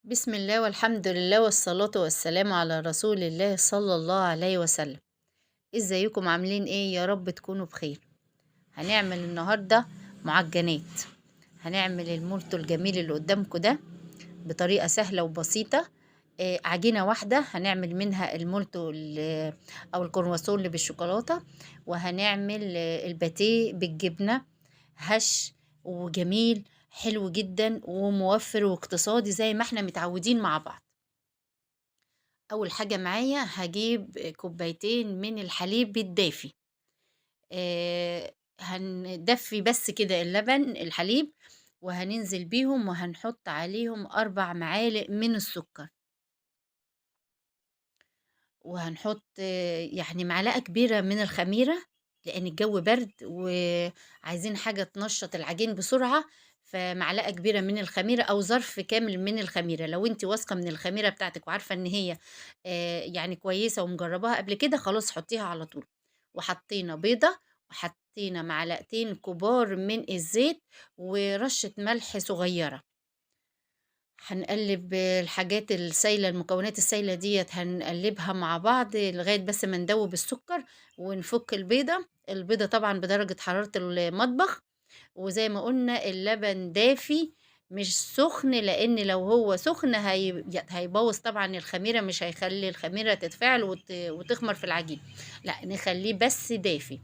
بسم الله والحمد لله والصلاة والسلام على رسول الله صلى الله عليه وسلم. ازيكم عاملين ايه؟ يا رب تكونوا بخير. هنعمل النهاردة معجنات، هنعمل المولتو الجميل اللي قدامكم ده بطريقة سهلة وبسيطة. عجينة واحدة هنعمل منها المولتو او الكرواسون اللي بالشوكولاتة، وهنعمل الباتيه بالجبنة، هش وجميل حلو جدا وموفر واقتصادي زي ما احنا متعودين مع بعض. اول حاجة معايا هجيب كوبايتين من الحليب الدافي، هندفي بس كده اللبن الحليب، وهننزل بيهم وهنحط عليهم 4 معالق من السكر، وهنحط يعني معلقة كبيرة من الخميرة لأن الجو برد وعايزين حاجة تنشط العجين بسرعة، فمعلقة كبيرة من الخميرة أو ظرف كامل من الخميرة. لو انت واثقة من الخميرة بتاعتك وعارفة ان هي يعني كويسة ومجرباها قبل كده، خلاص حطيها على طول. وحطينا بيضة، وحطينا معلقتين كبار من الزيت، ورشة ملح صغيرة. هنقلب الحاجات السايلة، المكونات السايلة ديت هنقلبها مع بعض لغاية بس ما ندوب السكر ونفك البيضة. البيضة طبعا بدرجة حرارة المطبخ، وزي ما قلنا اللبن دافي مش سخن، لان لو هو سخن هيبوظ طبعا الخميرة، مش هيخلي الخميرة تتفاعل وتخمر في العجين، لا نخليه بس دافي.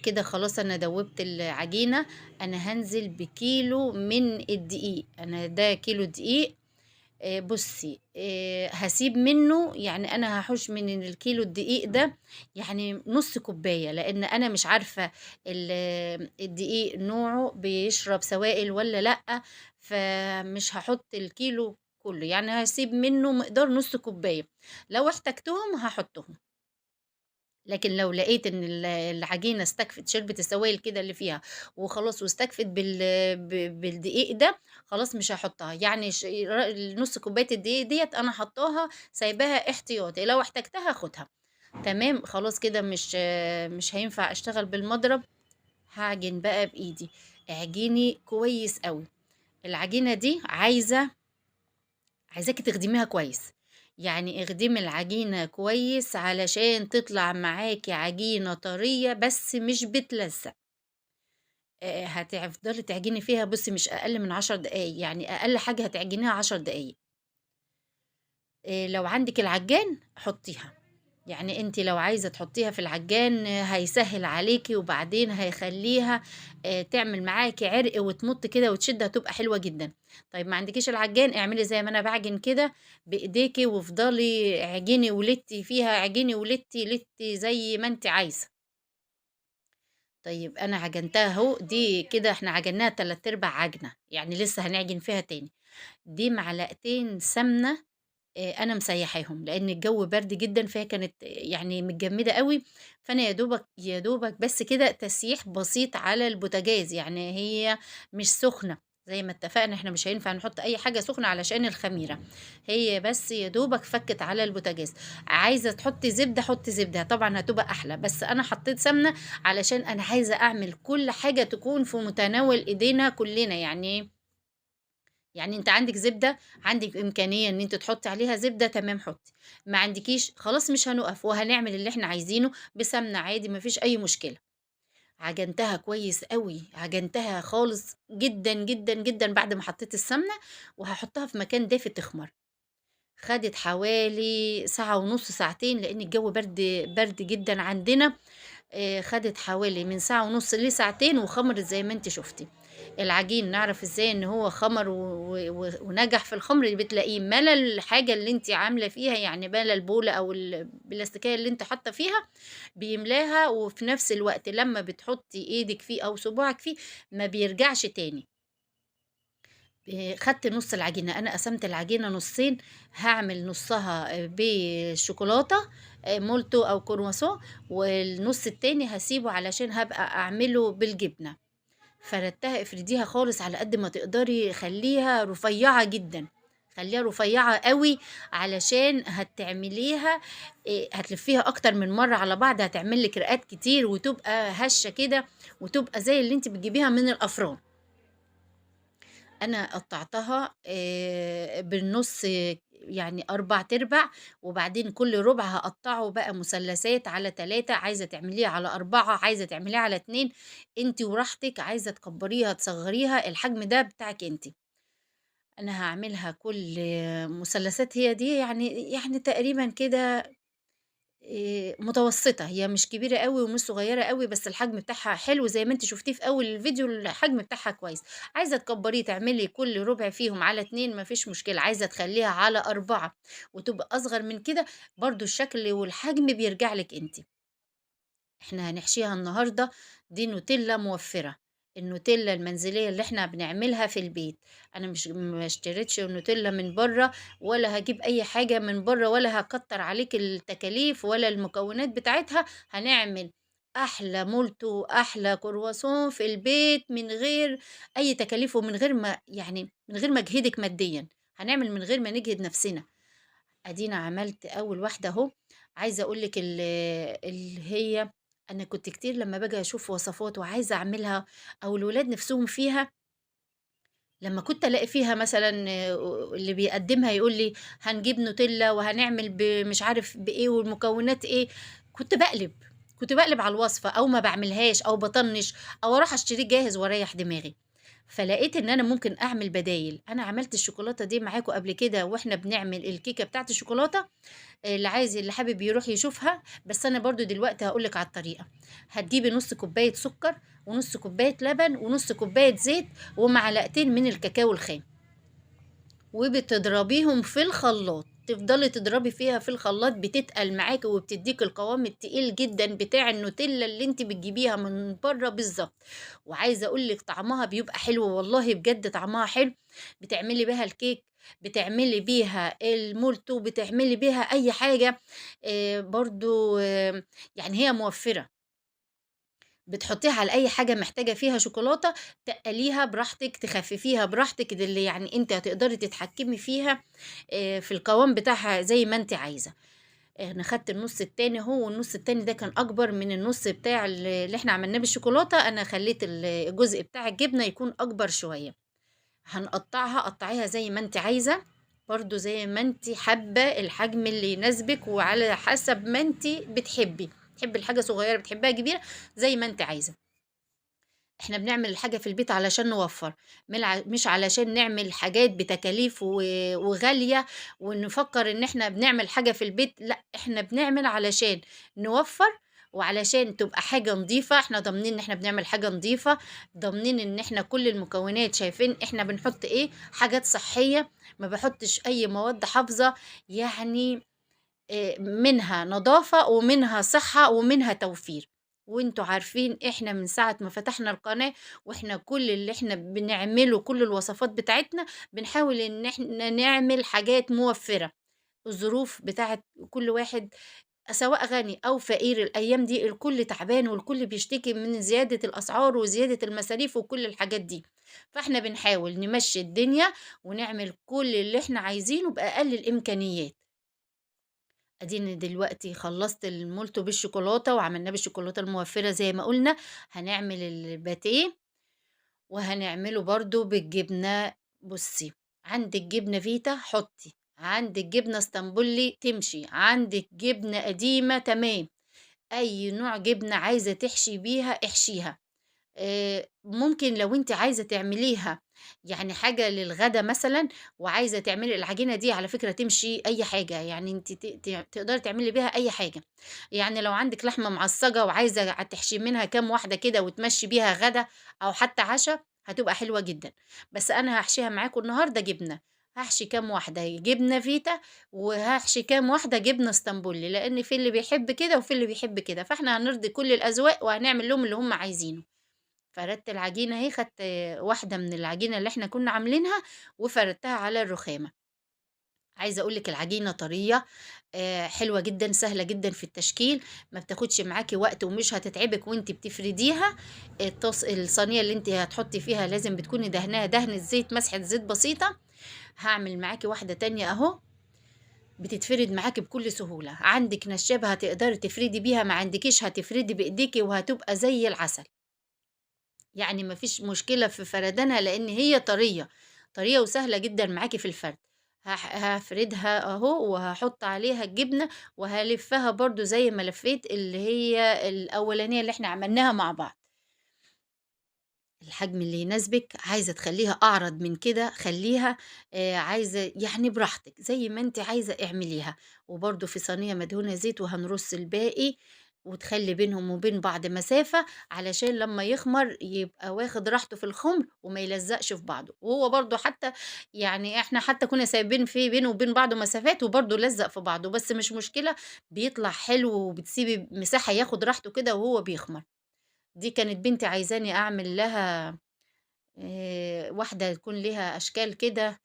كده خلاص انا دوبت العجينة. انا هنزل بكيلو من الدقيق، انا ده كيلو دقيق. بصي، هسيب منه، يعني انا هحوش من الكيلو الدقيق ده يعني نص كوباية، لان انا مش عارفة الدقيق نوعه بيشرب سوائل ولا لأ، فمش هحط الكيلو كله، يعني هسيب منه مقدار نص كوباية. لو احتجتهم هحطهم، لكن لو لقيت ان العجينة استكفت، شربت السوائل كده اللي فيها وخلاص واستكفت بالدقيق ده، خلاص مش هحطها. يعني نص كوباية الدقيق ديت انا حطاها سايباها احتياطي، لو احتجتها اخدها. تمام خلاص كده مش هينفع اشتغل بالمضرب، هعجن بقى بايدي. اعجني كويس قوي العجينة دي، عايزاكي تخدميها كويس، يعني اخدمي العجينة كويس علشان تطلع معاكي عجينة طرية بس مش بتلزق. هتفضلي تعجني فيها بصي مش اقل من 10 دقايق، يعني اقل حاجة هتعجنيها 10 دقايق. لو عندك العجان حطيها، يعني انت لو عايزة تحطيها في العجان هيسهل عليكي، وبعدين هيخليها تعمل معاكي عرق وتمط كده وتشد، هتبقى حلوة جدا. طيب ما عندكيش العجان، اعملي زي ما انا بعجن كده بايديكي، وافضلي عجني ولتي فيها، عجني ولتي لتي زي ما انت عايزة. طيب انا عجنتها اهو، دي كده احنا عجناها 3/4 عجنة، يعني لسه هنعجن فيها تاني. دي معلقتين سمنة، انا مسيحاهم لان الجو برد جدا، فهي كانت يعني متجمده قوي، فانا يا دوبك بس كده تسيح بسيط على البوتاجاز، يعني هي مش سخنة زي ما اتفقنا، احنا مش هينفع نحط اي حاجة سخنة علشان الخميره، هي بس يا دوبك فكت على البوتاجاز. عايزه تحطي زبدة حطي زبدة، طبعا هتبقى احلى، بس انا حطيت سمنه علشان انا عايزه اعمل كل حاجة تكون في متناول ايدينا كلنا. يعني انت عندك زبدة، عندك امكانية ان انت تحطي عليها زبدة، تمام حطي، ما عندكيش خلاص مش هنقف وهنعمل اللي احنا عايزينه بسمنه عادي، مفيش اي مشكلة. عجنتها كويس قوي، عجنتها خالص جدا جدا جدا بعد ما حطيت السمنة، وهحطها في مكان دافي تخمر. خدت حوالي ساعة ونص ساعتين، لان الجو برد برد جدا عندنا. خدت حوالي من ساعة ونص لساعتين وخمرت زي ما انت شفتي. العجين نعرف ازاي ان هو خمر ونجح في الخمر، اللي بتلاقيه ملى الحاجة اللي انت عاملة فيها، يعني ملى البولة او البلاستيكية اللي انت حاطة فيها بيملاها، وفي نفس الوقت لما بتحطي ايدك فيه او صباعك فيه ما بيرجعش تاني. خدت نص العجينة، انا قسمت العجينة نصين، هعمل نصها بالشوكولاتة، مولتو او كرواسون، والنص التاني هسيبه علشان هبقى اعمله بالجبنة. فردتها، افرديها خالص على قد ما تقدري، خليها رفيعة جدا، خليها رفيعة قوي علشان هتعمليها، هتلفيها اكتر من مرة على بعض، هتعمل لك رقات كتير وتبقى هشة كده، وتبقى زي اللي انت بتجيبيها من الافران. أنا قطّعتها بالنُص يعني 4/4، وبعدين كل ربع هاقطّعه بقى مثلثات على 3، عايزة تعمليها على 4، عايزة تعمليها على 2، أنتِ وراحتِك، عايزة تكبّريها تصغّريها، الحجم ده بتاعِك أنتِ. أنا هاعملها كل مثلثات هي دي يعني تقريبًا كده متوسطة، هي مش كبيرة أوي ومش صغيرة أوي، بس الحجم بتاعها حلو زي ما أنتِ شُفتيه في أول الفيديو، الحجم بتاعها كويس. عايزة تكبّريه تعملي كل ربع فيهم على 2 ما فيش مشكلة، عايزة تخلّيها على 4 وتبقى أصغر من كده، برضه الشكل والحجم بيرجع لِك أنتِ. إحنا هنحشيها النهارده دي نوتيلا موفّرة، النوتيلا المنزلية اللي إحنا بنعملها في البيت. أنا مش ما اشتريتش نوتيلا من برّه، ولا هاجيب أي حاجة من برّه، ولا هاكتّر عليك التكاليف ولا المكونات بتاعتها. هنعمل أحلى مولتو وأحلى كرواسون في البيت من غير أي تكاليف، ومن غير ما يعني من غير ما أجهدِك ماديًا، هنعمل من غير ما نجهد نفسنا. أدينا عملت أول واحدة أهو. عايزة أقول لِك اللي هي أنا كنت كتير لمّا باجي أشوف وصفات وعايزة أعملها أو الولاد نِفسهم فيها، لمّا كنت ألاقي فيها مثلًا اللي بيقدّمها يقول لي هنجيب نوتيلا وهنعمل بمش عارف بإيه والمكونات إيه، كنت باقلب، كنت باقلب على الوصفة أو ما باعملهاش أو باطنّش أو أروح أشتريه جاهز وأريّح دماغي. فلقيت إن أنا ممكن أعمل بدايل. أنا عملت الشوكولاتة دي معاكم قبل كده وإحنا بنعمل الكيكة بتاعة الشوكولاتة، اللي عايز اللي حابب يروح يشوفها، بس أنا برضه دلوقتي هاقول لِك على الطريقة. هتجيبي نُص كوباية سكر ونُص كوباية لبن ونُص كوباية زيت ومعلقتين من الكاكاو الخام، وبتضربيهم في الخلاط، تفضلي تضربي فيها في الخلاط، بتتقل معاكِ وبتديكِ القوام التقيل جدًا بتاع النوتيلا اللي أنتِ بتجيبيها من برّه بالضبط. وعايزة أقول لِك طعمها بيبقى حلو، والله بجد طعمها حلو. بتعملي بيها الكيك، بتعملي بيها المولتو، بتعملي بيها أي حاجة، برضه يعني هي موفّرة. بتحطيها على أي حاجة محتاجة فيها شوكولاتة، تقّليها براحتك، تخففيها براحتك، ده اللي يعني أنتِ هتقدري تتحكمي فيها في القوام بتاعها زي ما أنتِ عايزة. أنا خدت النُص التاني أهو، والنُص التاني ده كان أكبر من النُص بتاع اللي إحنا عملناه بالشوكولاتة، أنا خلّيت الجزء بتاع الجبنة يكون أكبر شوية. هنقطّعها، قطّعيها زي ما أنتِ عايزة، برضه زي ما أنتِ حابة، الحجم اللي يناسبِك وعلى حسب ما أنتِ بتحبي، بتحبي الحاجة صغيرة، بتحبيها كبيرة، زي ما أنتِ عايزة. إحنا بنعمل الحاجة في البيت علشان نوفّر، مش علشان نعمل حاجات بتكاليف وغالية ونفكّر إن إحنا بنعمل حاجة في البيت، لأ، إحنا بنعمل علشان نوفّر وعلشان تبقى حاجة نضيفة. إحنا ضامنين إن إحنا بنعمل حاجة نضيفة، ضامنين إن إحنا كل المكونات شايفين إحنا بنحط إيه، حاجات صحية، ما باحطش أي مواد حافظة، يعني منها نضافة ومنها صحة ومنها توفير. وأنتم عارفين إحنا من ساعة ما فتحنا القناة وإحنا كل اللي إحنا بنعمله، كل الوصفات بتاعتنا بنحاول إن إحنا نعمل حاجات موفّرة. الظروف بتاعة كل واحد سواء غني أو فقير الأيام دي الكل تعبان والكل بيشتكي من زيادة الأسعار وزيادة المصاريف وكل الحاجات دي. فإحنا بنحاول نمشّي الدنيا ونعمل كل اللي إحنا عايزينه بأقل الإمكانيات. أديني دلوقتي خلّصت المولتو بالشوكولاتة وعملناه بالشوكولاتة الموفّرة زي ما قُلنا، هنعمل الباتيه وهنعمله برضه بالجبنة. بُصّي، عندِك جبنة فيتا حُطّي، عندِك جبنة اسطنبولي تمشي، عندِك جبنة قديمة تمام، أي نوع جبنة عايزة تحشي بيها احشيها. ممكن لو أنتِ عايزة تعمليها يعني حاجة للغدا مثلًا وعايزة تعملي العجينة دي، على فكرة تمشي أي حاجة، يعني أنتِ ت ت تقدري تعملي بيها أي حاجة. يعني لو عندِك لحمة معصّجة وعايزة تحشي منها كام واحدة كده وتمشّي بيها غدا أو حتى عشا، هتبقى حلوة جدًا. بس أنا هاحشيها معاكم النهارده جبنة، هاحشي كام واحدة جبنة فيتا وهاحشي كام واحدة جبنة اسطنبولي، لإن في اللي بيحب كده وفي اللي بيحب كده، فإحنا هنرضي كل الأذواق وهنعمل لهم اللي هم عايزينه. فردت العجينة أهي، خدت واحدة من العجينة اللي إحنا كنا عاملينها وفردتها على الرخامة. عايزة أقول لِك العجينة طرية، حلوة جدًا، سهلة جدًا في التشكيل، ما بتاخدش معاكِ وقت ومش هتتعبِك وأنتِ بتفرديها. الصينية اللي أنتِ هتحطي فيها لازم بتكوني دهناها دهنة زيت، مسحة زيت بسيطة. هاعمل معاكِ واحدة تانية أهو، بتتفرد معاكِ بكل سهولة. عندِك نشابة هتقدري تفردي بيها، ما عندكيش هتفردي بإيديكِ وهتبقى زي العسل. يعني ما فيش مشكلة في فردانها لإن هي طرية. طرية وسهلة جدًا معاكِ في الفرد. هافردها أهو وهاحط عليها الجبنة وهالفها برضه زي ما لفيت اللي هي الأولانية اللي إحنا عملناها مع بعض. الحجم اللي يناسبِك، عايزة تخلّيها أعرض من كده خلّيها، عايزة يعني براحتِك، زي ما أنتِ عايزة اعمليها. وبرضه في صينية مدهونة زيت وهنرُص الباقي، وتخلّي بينهم وبين بعض مسافة، علشان لمّا يخمر يبقى واخد راحته في الخُمر وما يلزقش في بعضه. وهو برضه حتى يعني إحنا حتى كنا سايبين في بينه وبين بعضه مسافات وبرضه لزّق في بعضه، بس مش مشكلة، بيطلع حلو وبتسيبي مساحة ياخد راحته كده وهو بيخمر. دي كانت بنتي عايزاني أعمل لها واحدة يكون ليها أشكال كده،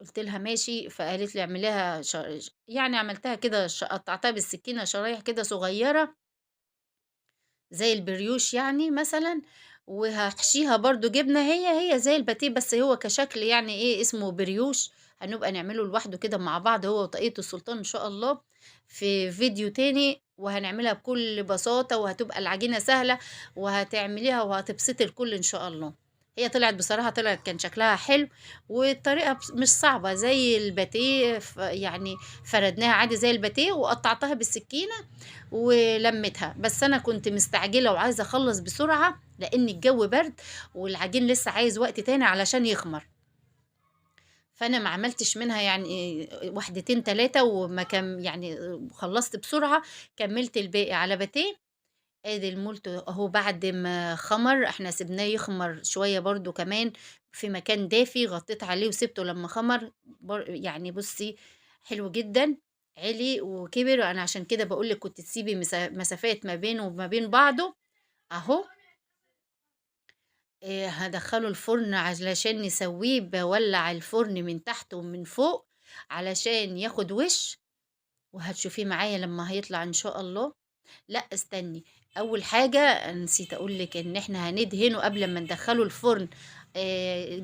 قُلت لها ماشي، فقالت لي اعمليها ش ش يعني عملتها كده قطعتها بالسكينة شرايح كده صغيرة زي البريوش يعني مثلًا، وهاحشيها برضه جبنة هي زي الباتيه، بس هو كشكل يعني إيه اسمه بريوش، هنبقى نعمله لوحده كده مع بعض هو وطاقية السلطان إن شاء الله في فيديو تاني، وهنعملها بكل بساطة وهتبقى العجينة سهلة وهتعمليها وهتبسطي الكل إن شاء الله. هي طلعت بصراحة كان شكلها حلو، والطريقة مش صعبة زي الباتيه، يعني فردناها عادي زي الباتيه وقطعتها بالسكينة ولميتها، بس أنا كنت مستعجلة وعايزة أخلص بسرعة لأن الجو برد والعجين لسه عايز وقت تاني علشان يخمر، فأنا ما عملتش منها يعني واحدتين تلاتة وما كم يعني خلصت بسرعة، كملت الباقي على باتيه. ادي المولتو اهو بعد ما خمر، احنا سيبناه يخمر شوية برضو كمان في مكان دافي، غطيت عليه وسبته لما خمر، يعني بصي حلو جدا، علي وكبر. انا عشان كده بقولك كنت تسيبي مسافات ما بينه وما بين بعضه اهو. هدخله الفرن علشان نسويه، بولع الفرن من تحت ومن فوق علشان ياخد وش، وهتشوفيه معايا لما هيطلع ان شاء الله. لا استني، اول حاجة نسيت اقولك ان احنا هندهنه قبل ما ندخله الفرن.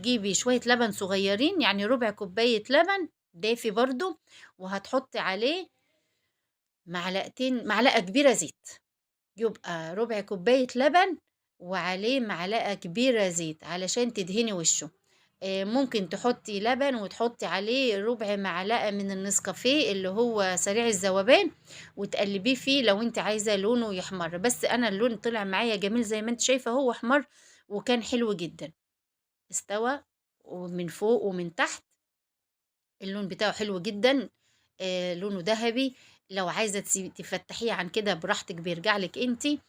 جيبي شوية لبن صغيرين، يعني ربع كوباية لبن دافي برضو، وهتحطي عليه معلقة كبيرة زيت، يبقى ربع كوباية لبن وعليه معلقة كبيرة زيت علشان تدهني وشه. ممكن تحطي لبن وتحطي عليه ربع معلقة من النسكافيه اللي هو سريع الذوبان وتقلبيه فيه لو انت عايزة لونه يحمر، بس انا اللون طلع معايا جميل زي ما انت شايفة، هو احمر وكان حلو جدا، استوى ومن فوق ومن تحت اللون بتاعه حلو جدا، لونه ذهبي. لو عايزة تفتحيه عن كده براحتك، بيرجع لك انتي.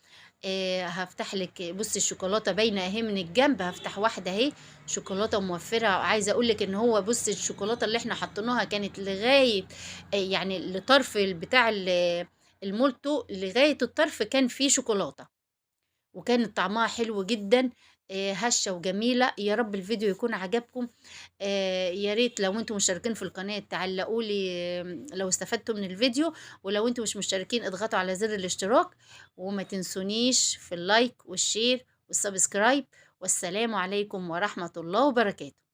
هفتح لك بصي الشوكولاتة باينة اهي من الجنب، هفتح واحدة اهي شوكولاتة موفره. عايزه اقول لك ان هو بصي الشوكولاتة اللي احنا حطيناها كانت لغاية، يعني لطرف بتاع المولتو، لغاية الطرف كان فيه شوكولاتة، وكانت طعمها حلو جدا، هشه وجميلة. يا رب الفيديو يكون عجبكم. يا ريت لو انتم مشتركين في القناة تعلقوا لي، لو استفدتوا من الفيديو، ولو انتم مش مشتركين اضغطوا على زر الاشتراك، وما تنسونيش في ال like وال share وال subscribe. والسلام عليكم ورحمة الله وبركاته.